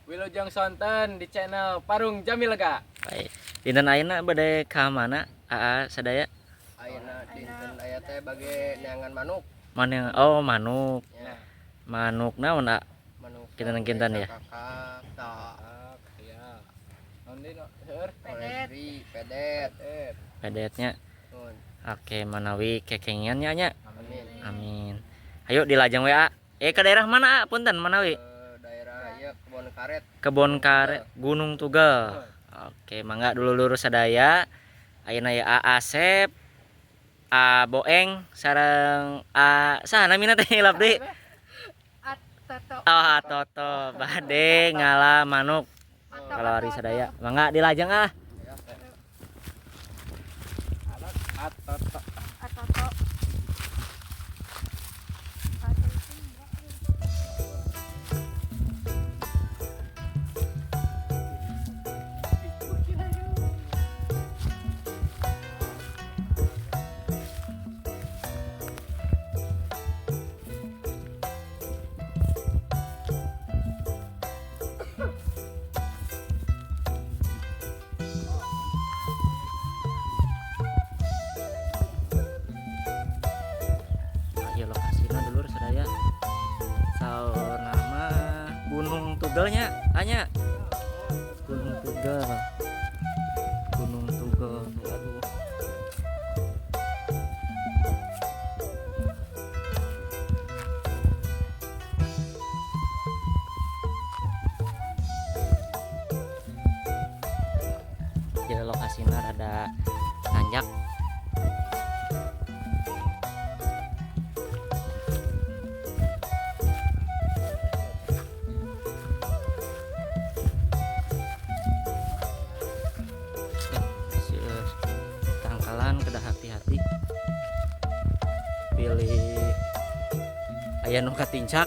Wilujeng sonten di channel Parung Jamilega. Baik. Dinten ayeuna bade ka mana? Aa sadaya? Ayeuna dinten aya teh bage neangan manuk. Mana? Oh, manuk. Ya. Manuk naon, A? Manuk. Kinten-kinten ya. Kakak, tak. Iya. Naon deui no? Seueur. Pedet, pedet. Pedetnya. Oke, manawi kekengian nya nya. Amin. Amin. Ayo dilajeng we, A. Ke daerah mana, A? Punten manawi? Ke daerah ieu Kebon Karet. Kebon Karet, Gunung Tugel. Oke, mangga dulu lurus sadaya. Ayeuna ya A Asep, A Boeng sareng A saha namina teh hilap deui? Toto. Oh, A Toto. Bade ngala manuk. Kalau hari sadaya. Mangga dilajeng ah. A Toto. A Toto. Gunung Tugelnya, hanya Gunung Tugel, Gunung Tugel. Aduh. Jadi lokasinya rada nanjak. Tangkalan kedah hati-hati pilih aya nu katincak.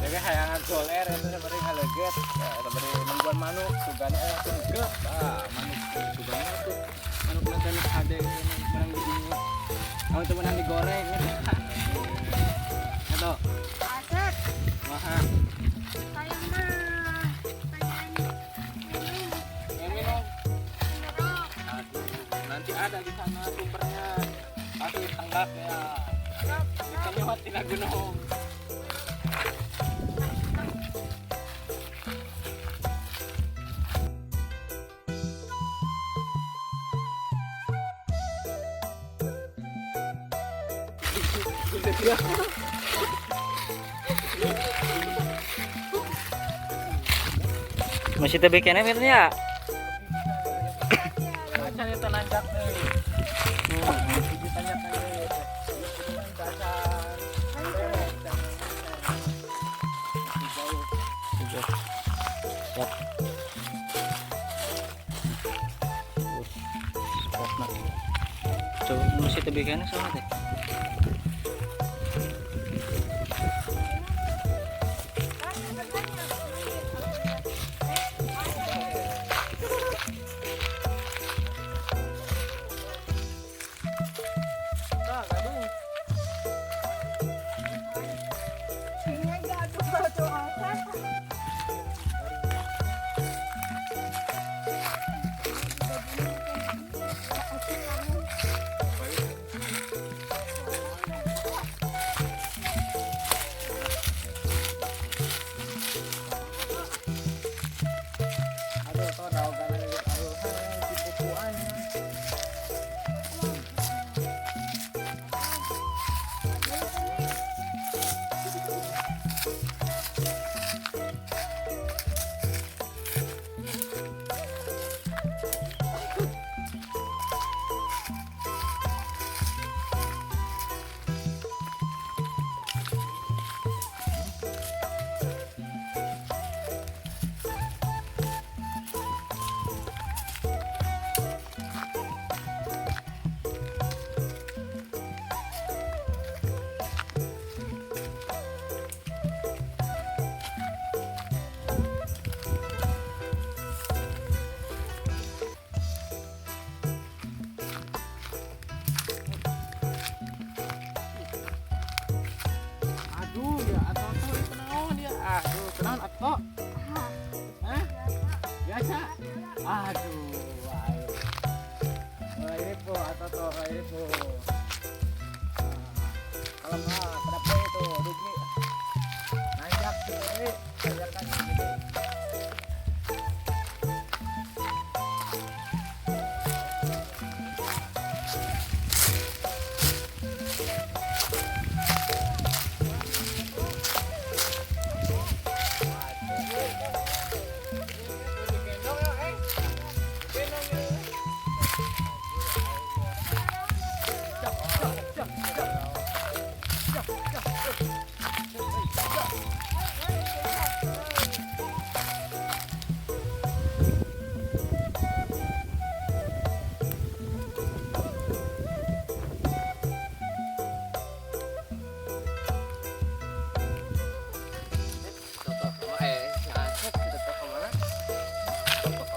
Jadi hayangan goler itu seperti ngaleget, seperti nungguan manuk, sugana tungkep, manuk sugana tuh, manuk nanti ada menang di sini, kamu tuh menang digoreng, atau Asep, maha, saya mah pengen minum, minum, aduh, nanti ada di sana sumbernya, pasti tanggap ya, dikenyot di gunung. Masih tebih kene ya? Macan itu nanjak nih. Siap. Coba masih tebih kene sama teh. Aduh, ayo. Mulai ribu atau tuh ribu. Kalau mah kenapa itu rugi? Nanjak gede, nanjakan gede.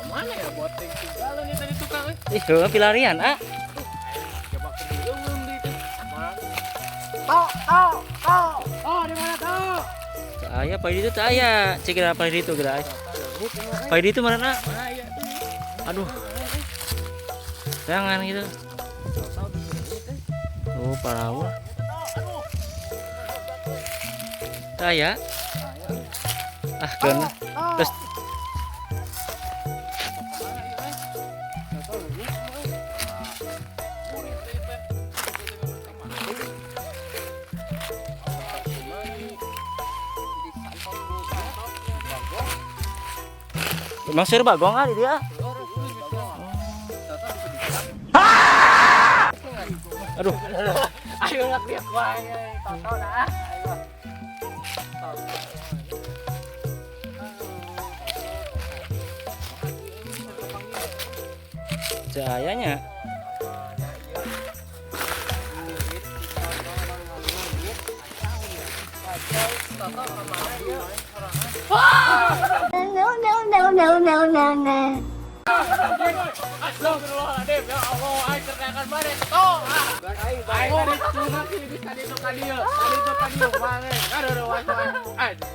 Mana ya boteng tinggalan ya tadi tukang. Ih, heuh pilarian ah. Coba ke belum di itu. Tok, tok, tok. Oh, di mana tok? Teu aya pa ditu teu aya. Cek geura pa ditu geura. Pa ditu mana? Aduh. Jangan gitu. Oh, parahu. Teu aya. Ah, keun. Terus emang seur bagong ah di dia. Aduh. Ayo lah dia wae tonton ah. Ayo. Cahayanya. No no no no no no no. Astagfirullahaladzim, ya Allah, aing kerjakan mana? Oh, aing tadi curang sih bisa di kadieu, tadi itu kadieu mana? Aduh, aduh, aduh, aduh.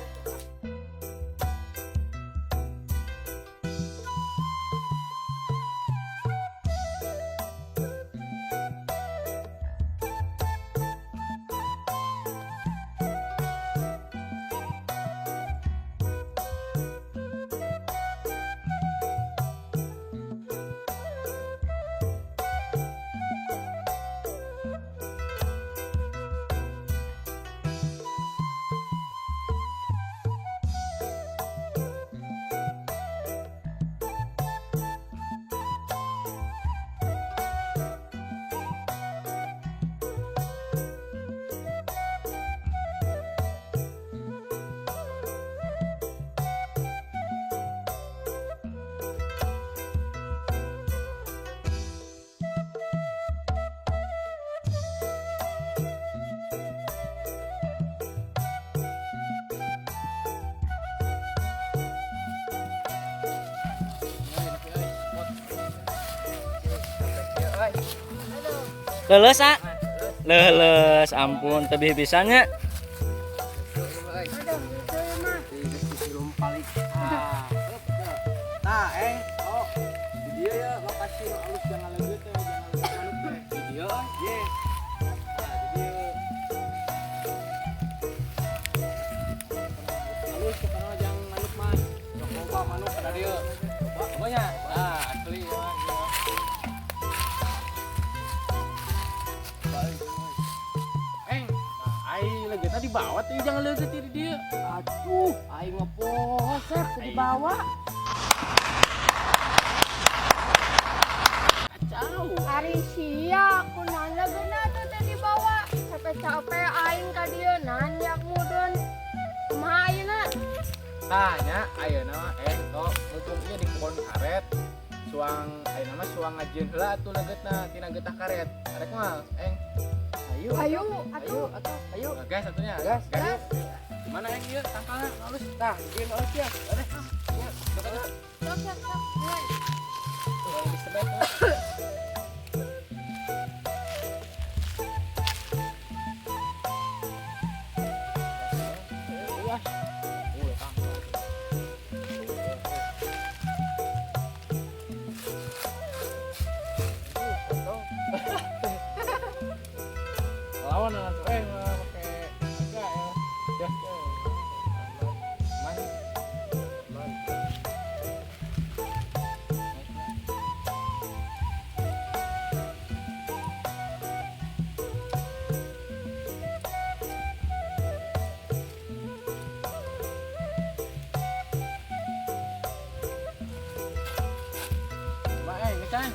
Leles ah. Leles, ampun tebih bisanya. Nah, oh, di dia ya lokasi alus jangan lagi teh, jangan lagi manuk teh. Di dia, ye. Nah, di dia. Alus karena jangan manuk mah. Coba manuk pada dia. Coba banyak. Nah, asli ya. Aing lagi tadi bawa tuh jangan leugeut di dia. Aduh, aing ngeposer dibawa. Kacau. Ari sia kunaon legeuna tuh teh dibawa. Capek-capek aing ka dieu nanjak mudun. Kumaha ayeuna? Tanya ayeuna mah tok mumpung ieu di kebon karet. Suang ayeuna mah suang ngajieun heula atuh leungeutna tina getah karet. Arek mah eng. Ayo, ayo, ayo, atuh, ayo. Gas satunya, gas, gas. Gimana yang ieu tangkalna halus? Tah, ieu halus ya. Ada. Ya, sok atuh. Sok, sok, sok. Mulai. Tuh, disebet. Wah. Oh, tangkal. can.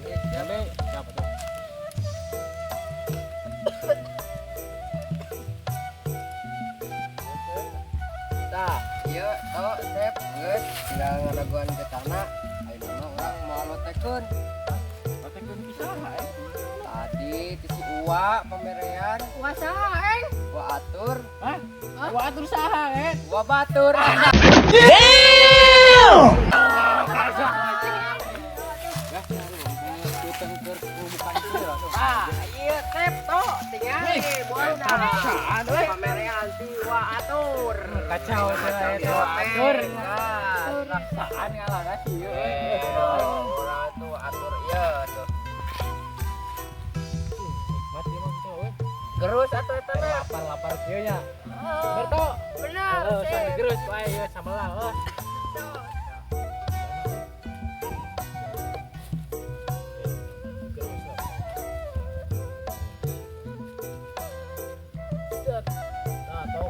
Siap, siapa tuh? Tah, ieu to Sep geus tinggal ngadaguan ke tanah. Ayeuna mah urang moal lotekeun. Lotekeun pisaha eh. Tadi ti si Uwa pamerean, Wah saha eng? Uwa atur, Hah? Uwa atur saha eh? Uwa batur. Ah, ieu Sep to tingali buana. Pamerean ti Uwa atur. Kacau cenah eta Uwa atur. Raksaan ngalah sih ieu. Urang tuh atur ieu tuh. Nikmat ieu mah gitu euy. Gerus atuh eta mah. Lapar-lapar kieu nya. Bener toh? Bener. Heuh, Sip. sambil gerus wae ieu samelah heuh. Nah, tuh.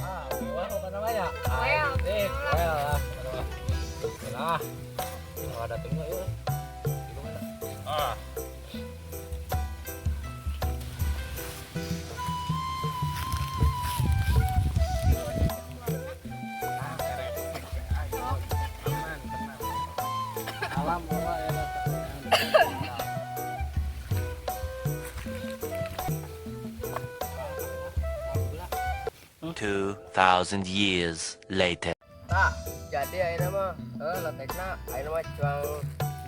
Ah, mewah bukan namanya. Ah, Well. sip, well lah. Lah. Ini ada tengok ya. Ah. Aman, tenang. Alam bawa ya. Two thousand years later. Tah, jadi ayeuna mah heuh lotekna ayeuna mah cuang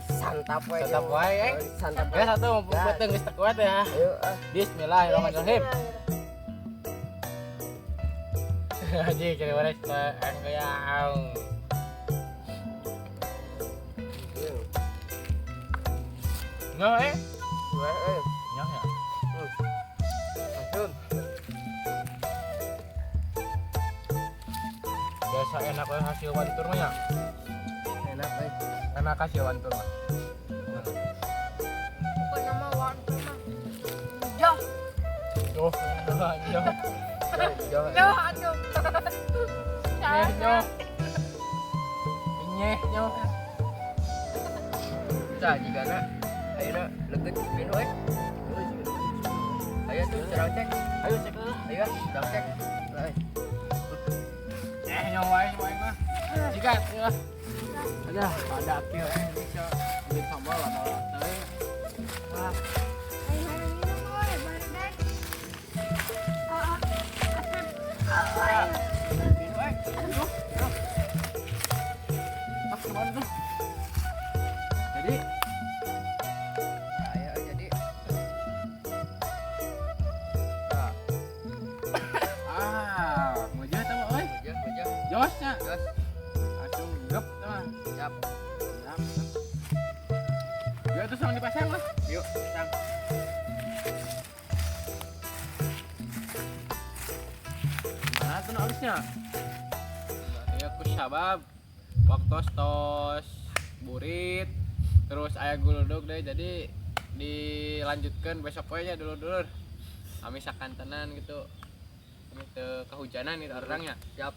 santap we. Santap wae, eh. Santap. Ya satu mau beuteung geus teu kuat ya. Ayo ah. Bismillahirrahmanirrahim. Haji kira waris goyang. Nggak eh? Weh, eh. Nggak ya? Langsung. Biasa enak we hasil wantur mah ya. Enak euy. Enak hasil wantur mah. Bukan nama wantu mah. Joh, Tuh, nyoh. Jauh. joh atuh. Nyeh, nyoh. Nyeh, nyoh. Tah jigana ayeuna leget pinu euy. Ayo tuh curang cek. Ayo cek lah. Ayo ah, curang cek. Euy. Eh, nyoh wae wae mah. Sikat, ya. Ada, ada kieu eh bisa beli sambal atau teh. Ah, Ayo hayang minum euy, baredak. Ah, ah. Asep. pinu eh. Aduh, aduh. Ah, kemana tuh? Jadi, Ayo jadi. Tah, ah, mujah teh mah euy. mujah mujah. Josnya. Jos. Langsung gep teh mah. Siap. Siap. Ya terus langsung dipasang lah. Yuk, pasang. Mana tuh alisnya? Ya ku sabab waktu tos burit terus aya guludug deh jadi dilanjutkan besok we nya dulur-dulur. Kami sakantenan gitu. Kami teu kehujanan gitu orangnya. Siap.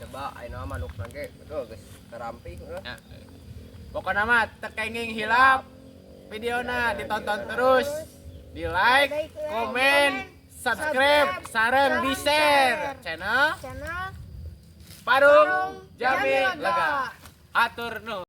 Coba ayeuna mah manuk ge betul geus terampi heuh. Ya. Pokoknya mah teu kenging hilap videona ditonton terus, di like, komen, subscribe, sareng di share channel Channel Parung Jambi Lega. Atur nuhun.